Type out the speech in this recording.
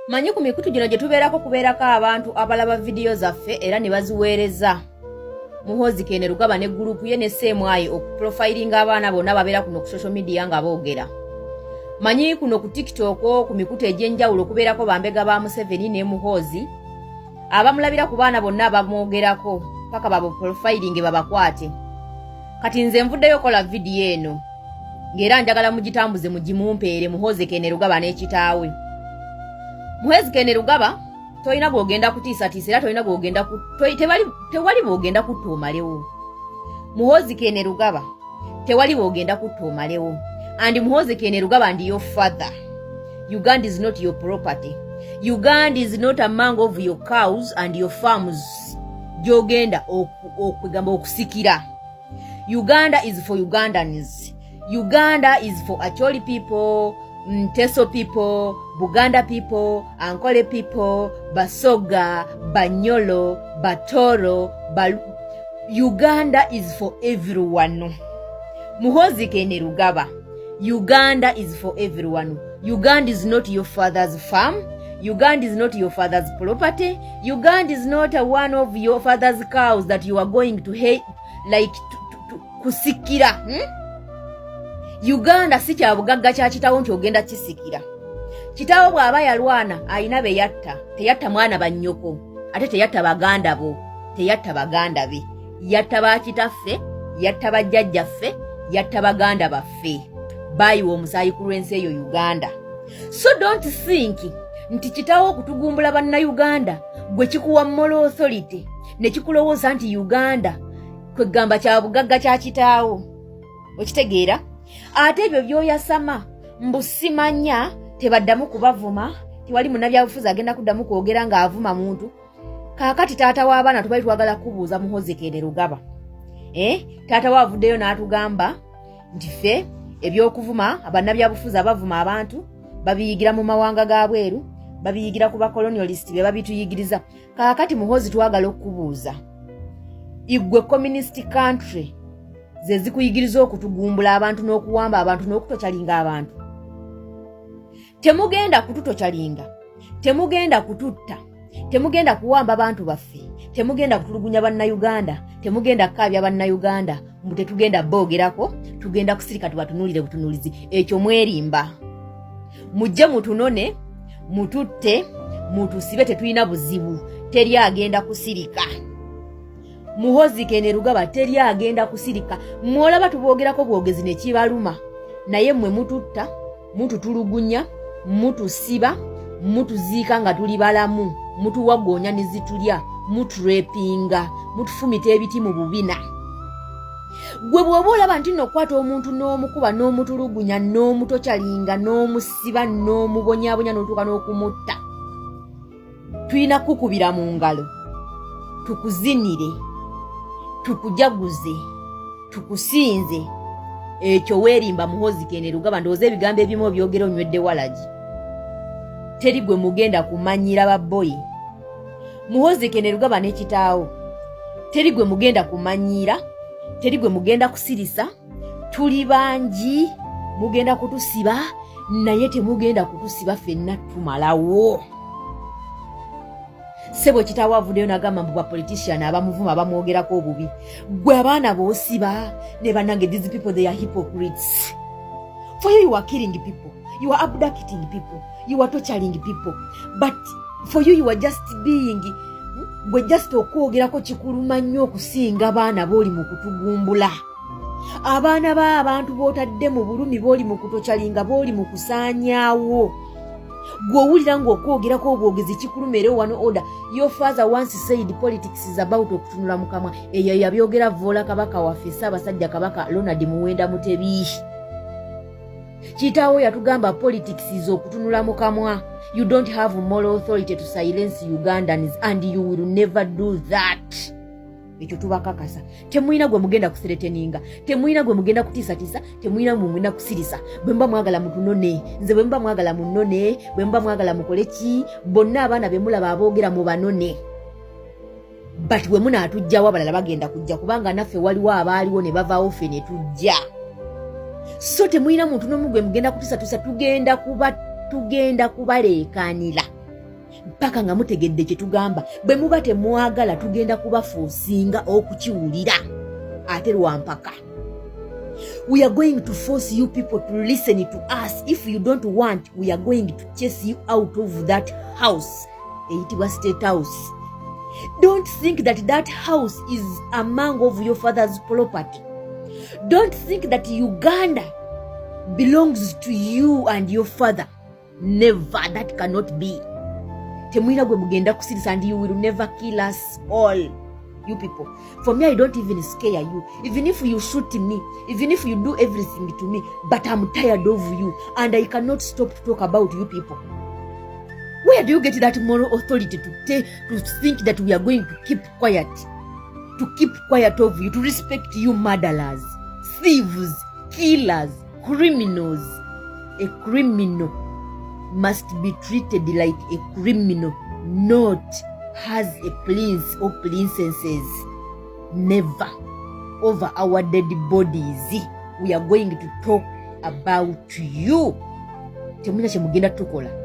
Manyi ku mikutu gino gye tubeerako kubeerako abantu abalaba vidiyo zaffe era ne baziweereza Muhoozi Kainerugaba ne gurupu ye ne CMI okuprofilinga abaana bonna babeera kuno ku social media nga boogera. Manyi kuno ku TikTok, ku mikutu egy'enjawulo kubeerako bambega ba Museveni ne Muhoozi abamulabira ku baana bonna abamwogerako paka babuprofilinge babakwate. Kati nze nvuddeyo kola vidiyo eno ng'era njagala mugitambuze mugimumpeere Muhoozi Kainerugaba n'ekitaawe. Muhoozi Kainerugaba, tolina gwogenda kutiisatiisa era tolina gwogenda, tewali bwogenda kutta omalewo. Muhoozi Kainerugaba, tewali bwogenda kutta omalewo. And Muhoozi Kainerugaba and your father, Uganda is not your property. Uganda is not among of your cows and your farms gyogenda okwegamba okusikira. Uganda is for Ugandans. Uganda is for Acholi people, Teso people, Buganda people, Ankole people, Basoga, Banyolo, Batoro, Balu. Uganda is for everyone. Muhoozi Kainerugaba, Uganda is for everyone. Uganda is not your father's farm. Uganda is not your father's property. Uganda is not a one of your father's cows that you are going to hate, like to kusikira, Uganda si kya bugagga kya kitawo nti ogenda kisikira. Kitawo bw'aba yalwana ayina be yatta, teyatta mwana bannyoko, ate teyatta baganda bo, teyatta baganda be. Yatta bakitaffe, yatta bajjajjaffe, yatta baganda baffe. Baayiwa omusaayi ku lw'ensi eyo Uganda. So don't think nti kitawo okutugumbula Bannayuganda gwe kikuwa moral authority ne kikulowooza nti Uganda kwegamba kya bugagga kya kitaawo. Okitegeera? Ate ebyo by'oyasama mbu simanya tebaddamu kubavuma, tewali munnabyabufuzi agenda kuddamu kwogera ng'avuma muntu. Kaakati taata w'abaana, tubali twagala kubuuza, Muhoozi Kainerugaba, eh? Taata we avuddeyo n'atugamba nti ffe ebyokuvuma bannabyabufuzi abavuma abantu babiyigira mu mawanga ga bweru, babiyigira ku bacolonialist be babituyigiriza. Kaakati Muhoozi, twagala okukubuuza, igwe communist country ze zikuyigiriza okutugumbula abantu n'okuwamba abantu n'okutorturinga abantu? Temugenda kututorturinga, temugenda kututta, temugenda kuwamba bantu baffe, temugenda kutulugunya Bannayuganda, temugenda kukaabya Bannayuganda mbu tetugenda boogerako, tugenda kusirika tubatunuulire butunuulizi. Ekyo mwerimba. Mujje mutunone, mututte, mutusibe, tetulina buzibu. Teri agenda kusirika. Muhoozi Kainerugaba, teri agenda kusirika. Mwolaba tuboogerako bwogezi ne kibaluma, naye mmwe mututta, mututulugunya, mutusiba, mutuziika nga tuli balamu, mutuwagoonya ne zitulya, muturapinga, mutufumita ebiti mu bubina. Gwe bw'oba olaba nti nno okukwata omuntu n'omukuba n'omutulugunya n'omutorturinga n'omusiba n'omubonyaabonya n'otuuka n'okumutta, tulina kukubira mu ngalo, tukuzinire, tukujaguze, tukusinze, ekyo weerimba. Muhoozi Kainerugaba, ndowooza ebigambo ebimu obyogera onywedde walagi. Teri gwe mugenda kumanyira babboyi. Muhoozi Kainerugaba ne kitaawo, teri gwe mugenda kumanyira, teri gwe mugenda kusirisa. Tuli bangi, mugenda kutusiba naye temugenda kutusiba ffenna tumalawo. Sebo, kitaawo avuddeyo nagamba mbu bapolitician abamuvuma bamwogerako obubi. Gwe abaana boosiba ne bannange, these people, they are hypocrites. For you, you are killing people, you are abducting people, you are torturing people, but for you, you are just being, gwe just okwogerako kikuluma nnyo okusinga baana booli mu kutugumbula, abaana b'abantu b'otadde mu bulumi, booli mu kutorturinga, booli mu kusaanyaawo. Gwe owulira ng'okwogerako obwogezi kikuluma era wano order. Your father once said politics is about okutunula mukamwa. Eyo yabyogera voola kabaka waffe, Ssaabasajja Kabaka Ronald Muwenda Mutebi. Kitaawo yatugamba politics is okutunula mukamwa. You don't have moral authority to silence Ugandans and you will never do that. Ekyo tubakakasa. Temulina gwe mugenda kuthreateninga, temulina gwe mugenda kutiisatiisa, temulina mwe mugenda kusirisa. Bwe muba mwagala mutunone, nze bwe muba mwagala munone, bwe muba mwagala mukole ki, bonna abaana be mulaba aboogera mubanone, but bwe munaatujjawo abalala bagenda kujja, kubanga naffe waliwo abaaliwo ne bavaawo, ffe ne tujja. So temulina muntu n'omu gwe mugenda kutiisatiisa. Tugenda kuba, tugenda kubaleekaanira. Mpaka nga mutegedde kye tugamba. Bwe muba temwagala, tugenda kubaforcinga okukiwulira ate lwampaka. We are going to force you people to listen to us. If you don't want, we are going to chase you out of that house eyitibwa State House. Don't think that that house is among of your father's property. Don't think that Uganda belongs to you and your father. Never. That cannot be. Temulina gwe mugenda kusirisa, and you will never kill us all, you people. For me, I don't even scare you. Even if you shoot me, even if you do everything to me, but I'm tired of you and I cannot stop to talk about you people. Where do you get that moral authority to think that we are going to keep quiet, to keep quiet of you, to respect you murderers, thieves, killers, criminals? A criminal must be treated like a criminal, not as a prince or princesses. Never. Over our dead bodies, we are going to talk about you. Temulina kyemugenda tukola.